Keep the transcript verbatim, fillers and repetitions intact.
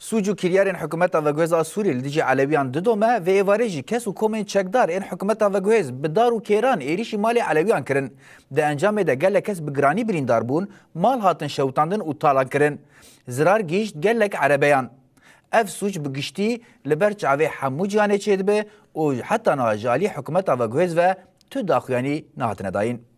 Sûc û kiryarên hikûmeta veguhêz a Sûrî li dijî Elewiyan didome, vê êvarê jî kes û komên çekdar ên hikûmeta veguhêz bi dar û kêran êrîşî malê Elewiyan kirin. Di encamê de gelek kes bi giranî birîndar bûn, mal hatin şewitandin û talan kirin. Zirar gihîşt gelek erebeyan. Ev sûc bi giştî li ber çavê hemû cîhanê çêdibe û heta niha ji alî hikûmeta veguhêz ve tu daxuyanî nehatine dayîn.